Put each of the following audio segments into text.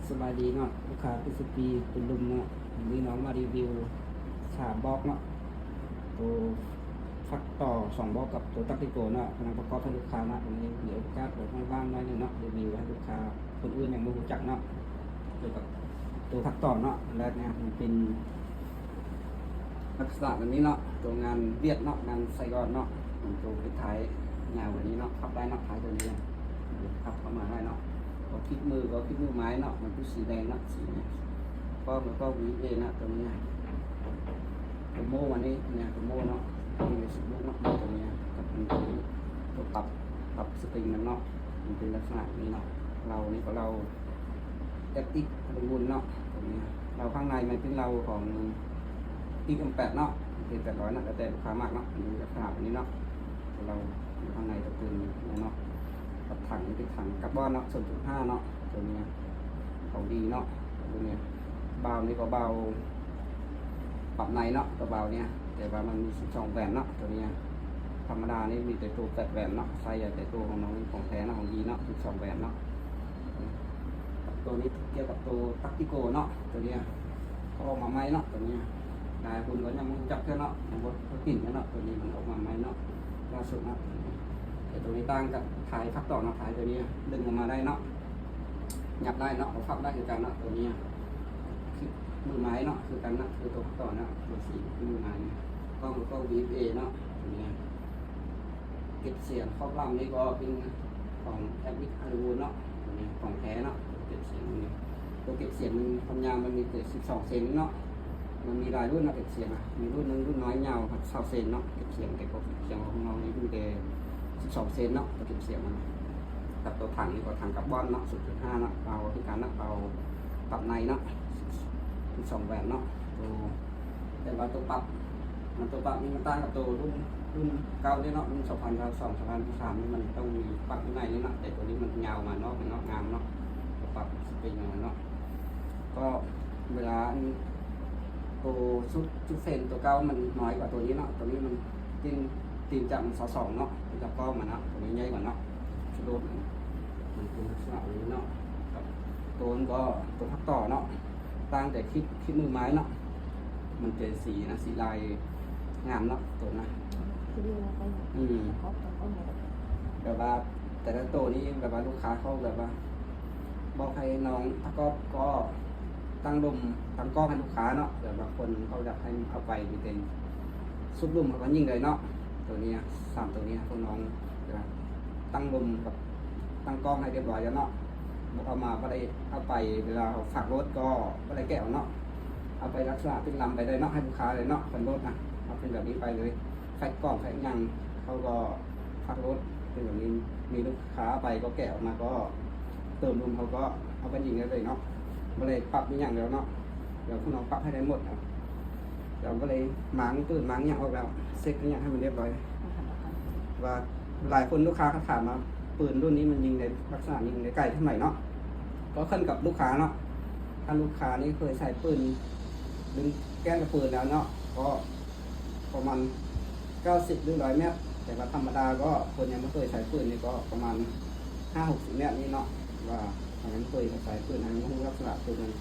ສະບາຍດີເນາະ ລູກຄ້າ ພີຊີພີ ເປັນລຸ່ມເນາະ. ວັນນີ້ນ້ອງມາຣີວິວສາມບອກເນາະ ໂຕຟັກຕໍ່ສອງບອກກັບໂຕຕັກຕິໂກເນາະ ກຳລັງປະກອບໃຫ້ລູກຄ້າເນາະ. ວັນນີ້ມີໂອກາດ ແບບວ່າງໜ້ອຍໜຶ່ງເນາະ ຣີວິວໃຫ້ລູກຄ້າຄົນອື່ນຍັງບໍ່ຮູ້ຈັກເນາະ ກ່ຽວກັບໂຕຟັກຕໍ່ເນາະ. ອັນແລກເນຍ ມັນເປັນ ລັກສະນະແບບນີ້ເນາະ ໂຕງານຫວຽດເນາະ ງານໄຊອອນເນາະ ໂຕເປັນທ້າຍຍາວແບບນີ້ເນາະ ພັບໄດ້ເນາະ ທ້າຍໂຕນີ້ພັບເຂົ້າມາໄດ້ເນາະ. ກໍຄລິບມື ກໍຄລິບມືໄມ້ເນາະ ມັນເປັນສີແດງເນາະ ສີນີ້ ກໍມັນກໍ ວີເອ ເນາະ ໂຕນີ້ ໂຕໂມ ອັນນີ້ເນຍ ໂຕໂມເນາະ ໂຕນີ້ເປັນສິບລູກເນາະ ໂຕນີ້ກັບໂຕ ໂຕປັບ ປັບສະປຣິງນຳເນາະ ມັນເປັນລັກສະນະແບບນີ້ເນາະ. ເລົານີ້ກໍເລົາ ແອັບ ເອັກ ອາລູມິນເນາະ ໂຕນີ້. ເລົາຂ້າງໃນມັນເປັນເລົາຂອງ ເອັກ ເອັມ ແປດ ເນາະ ເອັກ ເອັມ ແປດຮ້ອຍເນາະ ແລ້ວແຕ່ລູກຄ້າມັກເນາະ. ອັນນີ້ລັກສະນະແບບນີ້ເນາະ ເລົາຢູ່ຂ້າງໃນ ໂຕເປັນເນາະ ກັບຖັງນີ້ເປັນຖັງກາບອນເນາະ ສູນຈຸດຫ້າເນາະ ໂຕນີ້ຂອງດີເນາະ. ໂຕນີ້ ບາວນີ້ກໍບາວປັບໃນເນາະ ໂຕບາວນີ້ ແຕ່ວ່າມັນມີສິບສອງແຫວນເນາະ ໂຕນີ້. ທຳມະດານີ້ມີແຕ່ໂຕແປດແຫວນເນາະ ໃສ່ແຕ່ໂຕຂອງນ້ອງ ຂອງແທ້ເນາະ ຂອງດີເນາະ ສິບສອງແຫວນເນາະ. ໂຕນີ້ກ່ຽວກັບໂຕຕັກຕິໂກເນາະ ໂຕນີ້ເຂົາອອກມາໃໝ່ເນາະ ໂຕນີ້ຫຼາຍຄົນກໍຍັງບໍ່ຮູ້ຈັກເທື່ອເນາະ ຍັງບໍ່ເຄີຍເຫັນເທື່ອເນາະ. ໂຕນີ້ມັນອອກມາໃໝ່ເນາະ ລ່າສຸດເນາະ. ແຕ່ໂຕນີ້ຕ່າງກັບທ້າຍພັກຕໍ່ເນາະ ທ້າຍໂຕນີ້ດຶງອອກມາໄດ້ເນາະ ຫຍັບໄດ້ເນາະ ເອົາພັບໄດ້ຄືກັນເນາະ. ໂຕນີ້ຄືມືໄມ້ເນາະ ຄືກັນເນາະ ຄືໂຕພັກຕໍ່ເນາະ ໂຕສີຄືມືໄມ້. ກ້ອງ ກ້ອງ ວີເອຟເອ ເນາະ ໂຕນີ້. ເກັບສຽງຂອບລຳນີ້ກໍເປັນຂອງແອັບ ເອັກ ອາລູມິນເນາະ ໂຕນີ້ຂອງແທ້ເນາະ. ເກັບສຽງນີ້ ໂຕເກັບສຽງມັນຄວາມຍາວມັນມີແຕ່ສິບສອງເຊັນເນາະ. ມັນມີຫຼາຍລຸ້ນເນາະ ເກັບສຽງອະ ມີລຸ້ນໜຶ່ງລຸ້ນນ້ອຍຍາວຮອດຊາວເຊັນເນາະ. ເກັບສຽງ ແຕ່ກໍສຽງຂອງນ້ອງນີ້ມີແຕ່ສິບສອງເຊັນເນາະ ໂຕເກັບສຽງມັນ. ກັບໂຕຖັງນີ້ກໍຖັງກາບອນເນາະ ສູນຈຸດຫ້າເນາະ ເບົາຄືກັນເນາະ ເບົາປັບໃນເນາະ ສິບສອງແຫວນເນາະ. ໂຕ ແຕ່ວ່າໂຕປັບ ມັນ ໂຕປັບນີ້ມັນຕ່າງກັບໂຕລຸ້ນ ລຸ້ນເກົ່າເດ້ເນາະ ລຸ້ນສອງພັນຊາວສອງ ສອງພັນຊາວສາມນີ້ມັນຕ້ອງມີປັບຢູ່ໃນນີ້ເນາະ. ແຕ່ໂຕນີ້ມັນຍາວມານອກ ມັນນອກງາມເນາະ ໂຕປັບສະປຣິງມາເນາະ. ກໍເວລາອັນໂຕສຸດ ສຸດເຊັນໂຕເກົ່າມັນນ້ອຍກວ່າໂຕນີ້ເນາະ. ໂຕນີ້ມັນຕີນ ຕີນຈັກມັນຊາວສອງເນາະ ຕີນຈັກກ້ອງມັນເນາະ ໂຕນີ້ໃຫຍ່ກວ່າເນາະ ສະໂດດມັນ ມັນເປັນລັກສະນະນີ້ເນາະ. ກັບໂຕນັ້ນກໍໂຕພັກຕໍ່ເນາະ ຕ່າງແຕ່ຄລິບ ຄລິບມືໄມ້ເນາະ ມັນເປັນສີນະ ສີລາຍງາມເນາະ ໂຕນະ. ອືມ ແບບວ່າແຕ່ລະໂຕນີ້ ແບບວ່າລູກຄ້າເຂົາແບບວ່າບອກໃຫ້ນ້ອງປະກອບ ກໍຕັ້ງລົມ ຕັ້ງກ້ອງໃຫ້ລູກຄ້າເນາະ. ແບບບາງຄົນເຂົາຢາກໃຫ້ເອົາໄປມີແຕ່ຊຸບລຸ່ມເຂົາກໍຍິງໄດ້ເນາະ. ໂຕນີ້ ສາມໂຕນີ້ ພວກນ້ອງ ແບບວ່າຕັ້ງລົມກັບ ຕັ້ງກ້ອງໃຫ້ຮຽບຮ້ອຍແລ້ວເນາະ ບໍ່ເອົາມາ ບໍ່ໄດ້ເອົາໄປ ເວລາເຮົາຝາກລົດກໍບໍ່ໄດ້ແກະອອກເນາະ ເອົາໄປລັກສະນະເປັນລຳໄປເລີຍເນາະ ໃຫ້ລູກຄ້າເລີຍເນາະ. ຄັນລົດນະ ເອົາເປັນແບບນີ້ໄປເລີຍ ແຟກກ້ອງແຟກຫຍັງ ເຂົາກໍຝາກລົດເປັນແບບນີ້ ມີລູກຄ້າເອົາໄປກໍແກະອອກມາ ກໍເຕີມລົມ ເຮົາກໍເອົາໄປຍິງໄດ້ເລີຍເນາະ ບໍ່ໄດ້ປັບອີ່ຫຍັງແລ້ວເນາະ. ດຽວພວກນ້ອງປັບໃຫ້ໄດ້ໝົດ ດຽວກໍເລີຍມ້າງປືນມ້າງຫຍັງອອກແລ້ວ ເຊັກອີ່ຫຍັງໃຫ້ມັນຮຽບຮ້ອຍ ວ່າຫຼາຍຄົນລູກຄ້າເຂົາຖາມວ່າ ປືນລຸ້ນນີ້ມັນຍິງໄດ້ ລັກສະນະຍິງໄດ້ໄກເທົ່າໃດເນາະ. ກໍຂຶ້ນກັບລູກຄ້າເນາະ ຖ້າລູກຄ້ານີ້ເຄີຍໃຊ້ປືນ ຫຼື ແກ້ນກັບປືນແລ້ວເນາະ ກໍປະມານເກົ້າສິບ ຫຼື ຮ້ອຍແມັດ. ແຕ່ວ່າທຳມະດາກໍຄົນຍັງບໍ່ເຄີຍໃຊ້ປືນນີ້ ກໍປະມານຫ້າຫົກສິບແມັດນີ້ເນາະ ວ່າເຮົາຍັງບໍ່ເຄີຍໃຊ້ປືນ ເຮົາຍັງບໍ່ຮູ້ລັກສະນະປືນມັນ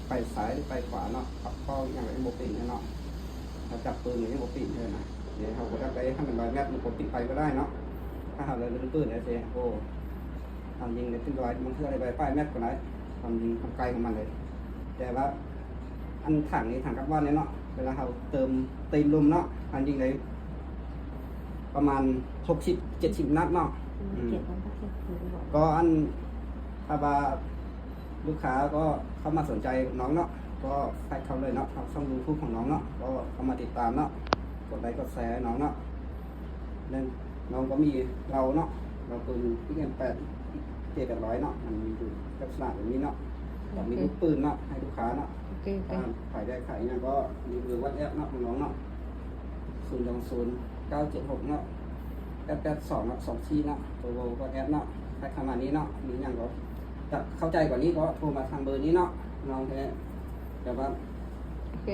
ໄປຊ້າຍ ຫຼື ໄປຂວາເນາະ ປັບກ້ອງຫຍັງກໍຍັງບໍ່ເປັນເນາະ. ເຮົາຈັບປືນກໍຍັງບໍ່ເປັນເທື່ອນະ. ດຽວເຮົາບໍ່ຈັບໄດ້ ຖ້າມັນຮ້ອຍແມັດ ມັນກໍເປັນໄປບໍ່ໄດ້ເນາະ. ຖ້າເຮົາເລີຍເລື່ອງປືນແລ້ວຊິ ໂອ້ ຄວາມຍິງໄດ້ເປັນຮ້ອຍ ບາງເທື່ອໄດ້ໄປແປດແມັດກໍໄດ້ ຄວາມຍິງຄວາມໄກຂອງມັນເລີຍ. ແຕ່ວ່າອັນຖັງນີ້ ຖັງກາບອນນີ້ເນາະ ເວລາເຮົາເຕີມ ຕີມລົມເນາະ ຄວາມຍິງໄດ້ປະມານຫົກສິບ ເຈັດສິບນັດເນາະ. ອືມ ອືມ ກໍອັນ ຖ້າວ່າລູກຄ້າກໍເຂົ້າມາສົນໃຈນ້ອງເນາະ ກໍແທັກເຂົ້າເລີຍເນາະ ທາງຊ່ອງຢູທູບຂອງນ້ອງເນາະ ກໍເຂົ້າມາຕິດຕາມເນາະ ກົດໄລກົດແຊໃຫ້ນ້ອງເນາະ. ນັ້ນ ນ້ອງກໍມີເລົາເນາະ ເລົາປືນ ເອັກ ເອັມ ແປດ ເຈ ແປດຮ້ອຍເນາະ ມັນມີຢູ່ລັກສະນະແບບນີ້ເນາະ ກໍມີລູກປືນເນາະ ໃຫ້ລູກຄ້າເນາະ. ໂອເຄ ໂອເຄ ຖ້າໃຜຢາກໄດ້ຂາຍຫຍັງກໍມີເບີວັອດແອັບເນາະ ຂອງນ້ອງເນາະ ສູນສອງສູນ ເກົ້າເຈັດຫົກເນາະ ແປດແປດສອງເນາະ ສອງສີ່ເນາະ ໂທ ວັອດແອັບເນາະ ແທັກເຂົ້າມານີ້ເນາະ. ມີຫຍັງກໍຢາກເຂົ້າໃຈກວ່ານີ້ກໍໂທມາທາງເບີນີ້ເນາະ ນ້ອງແທ້ ແຕ່ວ່າ ໂອເຄ